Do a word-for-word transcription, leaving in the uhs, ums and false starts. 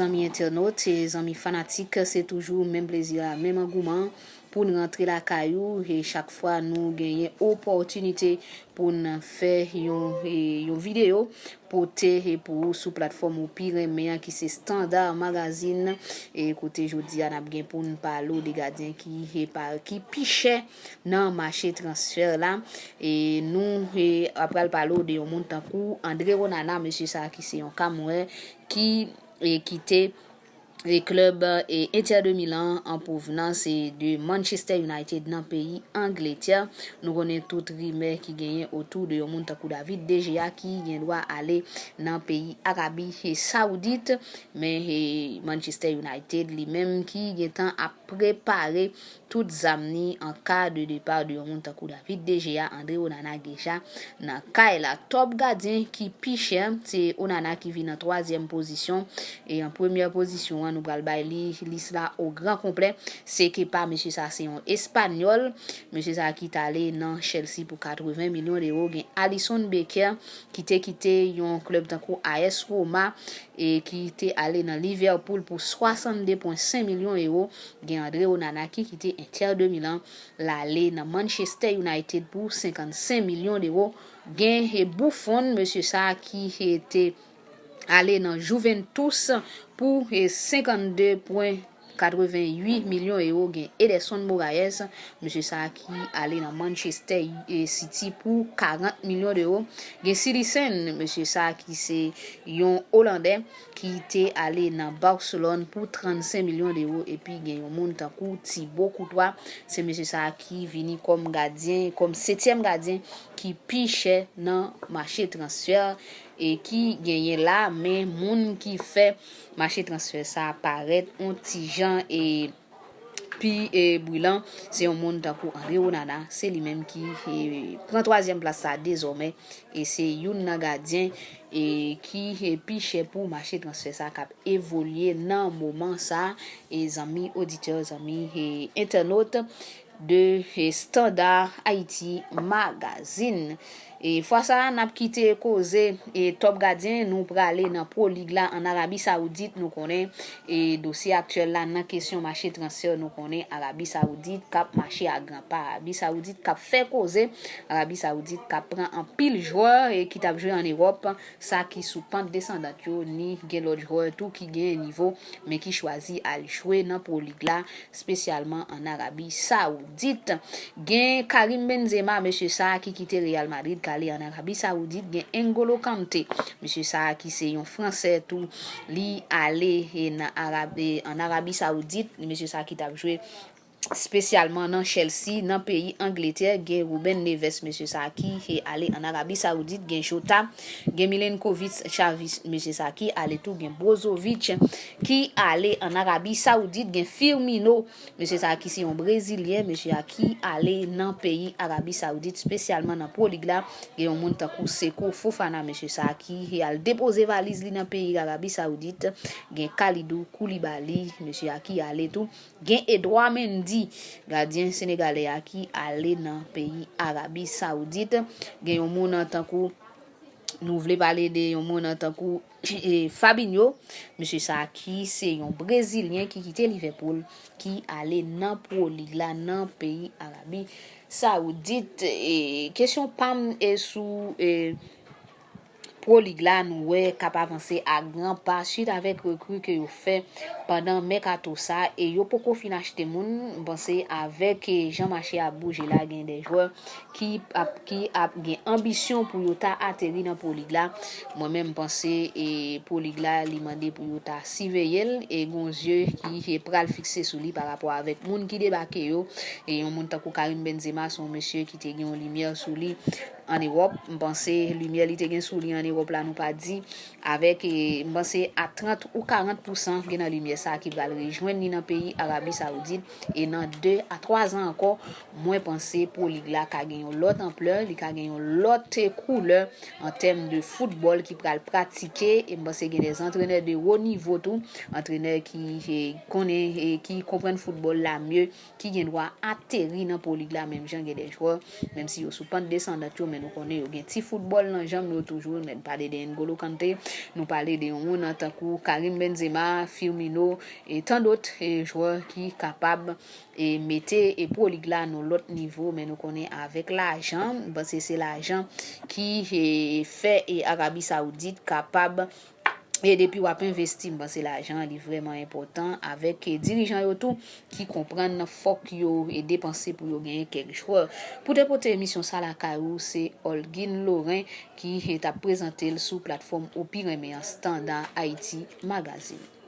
Zanmi entènot, e zanmi fanatik, se toujou menm plezi a, menm angouman pou n rantre lakay ou, e chak fwa nou genyen opòtinite pou n fè yon, e, yon videyo, pote, e, pou ou sou platfòm ou pi renmen an, ki se Standard Magazine, e kote jodi a n ap gen pou n pale w de gadyen ki, e, pa, ki pi chè nan mache transfè la. E nou, e, ap pral pale w de yon moun tankou André Onana, mesye sa ki se yon Kamerounè ki, e, kite, e, klèb, e, Inter de Milan an pwovnans, e, de Manchester United nan peyi Angletè. Nou konnen tout rimè ki genyen otou de yon moun tankou David De Gea ki gen dwa ale nan peyi Arabi, e, Sawoudit, men, e, Manchester United li menm ki gentan ap prepare tout zam ni an ka de depa de yon moun tankou David De Gea, André Onana deja nan kay la. Top gadyen ki pi chè, se Onana ki vin an twazyèm pozisyon. E an premyè pozisyon an, nou pral bay li lis la o gran konplè. Se Kepa, mesye sa se yon Espanyòl. Mesye sa ki t ale nan Chelsea pou katreven milyon dewo. Gen Alisson Becker ki te kite yon klèb tankou A S Roma e ki te ale nan Liverpool pou swasann de pwen senk milyon ewo. Gen André Onana ki kite Inter de Milan, l ale nan Manchester United pou senkannsenk milyon dewo. Gen, e, Buffon, mesye sa ki, e, te ale nan Juventus pou, e, senkannde pwen katrevenwit milyon ewo. Gen Ederson Moraes, mesye sa ki ale nan Manchester, e, City pou karant milyon dewo. Gen Citizen, mesye sa ki se yon Olandè ki te ale nan Barcelone pou trannsenk milyon dewo. Epi gen yon moun tankou Thibaut Courtois, se mesye sa ki vini kòm gadyen, kòm setyèm gadyen ki pi chè nan mache transfè, e ki genyen la, men moun ki fè mache transfè sa parèt on ti jan, e, pi, e, brilan, se yon moun tankou André Onana, se li menm ki, e, pran twazyèm plas sa dezòmè, e se youn nan gadyen, e, ki, e, pi chè pou mache transfè sa k ap evolye nan moman sa, e zanmi oditè, zanmi, e, entènot de, e, Standard Haïti Magazine. E fwa sa a, n ap kite koze, e, top gadyen, nou prale nan Pro League la an Arabi Sawoudit. Nou konnen, e, dosye aktyèl la nan kesyon mache transfè, nou konnen Arabi Sawoudit k ap mache a gran pa, Arabi Sawoudit k ap fè koze, Arabi Sawoudit k ap pran anpil jwè, e, ki t ap jwe ann Ewòp, sa ki sou pant desandant yo, ni gen lòt jwè tou ki gen nivo, men ki chwazi al jwe nan Pro League la, espesyalman ann Arabi Sawoudit. Gen Karim Benzema, mesye sa a ki kite Real Madrid, k ale ann Arabi Sawoudit. Gen N'Golo Kanté, mesye sa a ki se yon Fransè tou, li ale, e, nan Arab-, e, ann Arabi Sawoudit. Mesye sa a ki t ap jwe espesyalman nan Chelsea, nan peyi Angletè. Gen Ruben Neves, mesye sa a ki, e, ale ann Arabi Sawoudit. Gen Jota, gen Milenkovic Savic, mesye sa a ki ale tou. Gen Brozovic ki ale ann Arabi Sawoudit. Gen Firmino, mesye sa a ki se yon Brezilyen, mesye a ki ale nan peyi Arabi Sawoudit, espesyalman nan Pro League la. Gen yon moun tankou Seko Fofana, mesye sa a ki, e, al depoze valiz li nan peyi Arabi Sawoudit. Gen Kalidou Koulibaly, mesye a ki ale tou. Gen Edouard Mendy, gadyen senegalè a ki ale nan peyi Arabi Sawoudit. Gen yon moun tankou, nou vle pale de yon moun tankou, e, Fabinho, mesye sa a ki se yon Brezilyen ki kite Liverpool, ki ale nan Pro League la nan peyi Arabi Sawoudit. E kesyon pa m, e, sou, e, Pro League la, nou wè k ap avanse a gran pa swit avèk rekri ke yo fè pandan mèkato sa, e yo poko fin achte moun. M panse avèk, e, jan mache a bouje la, gen de jwè ki ap, ki ap gen anbisyon pou yo ta ateri nan Pro League la. Mwen menm, m panse, e, Pro League la, li mande pou yo ta siveye l, e gon zye ki, e, pral fikse sou li pa rapò avèk moun ki debake yo. E yon moun tankou Karim Benzema, se yon mesye ki te gen yon limyè sou li ann Ewòp. M panse limyè li te gen sou li ann Ewòp la, nou pa di avèk, e, m panse a trant ou karant pousan gen nan limyè sa a ki pral rejwenn li nan peyi Arabi Sawoudit. E nan de a twa zan ankò, mwen panse Pro League la ka gen yon lòt anplè, li ka gen yon lòt, e, koulè an tèm de foutbòl ki pral pratike. E m panse gen de antrenè de wo nivo tou, antrenè ki, e, konnen, e, ki konprann foutbòl la mye, ki gen dwa ateri nan Pro League la, menm jan gen de jwè, menm si yo sou pant desandant yo, men Nou konnen yo gen ti foutbòl nan janm yo toujou. Nou pale de N'Golo Kanté, nou pale de yon moun tankou Karim Benzema, Firmino, e tan dòt e jwè ki kapab e mete e Pro League la nan lòt nivo. Men nou konnen avèk lajan, m panse se lajan ki e fè e Arabi Saoudit kapab e depi w ap envesti, m panse lajan li vrèman enpòtan avèk e dirijan yo tou ki konprann fòk yo e depanse pou yo genyen kèk jwè. Pou te pote emisyon sa lakay ou, se Olguin Laurent ki e t ap prezante l sou platfòm ou pi renmen an, Standard Haïti Magazine.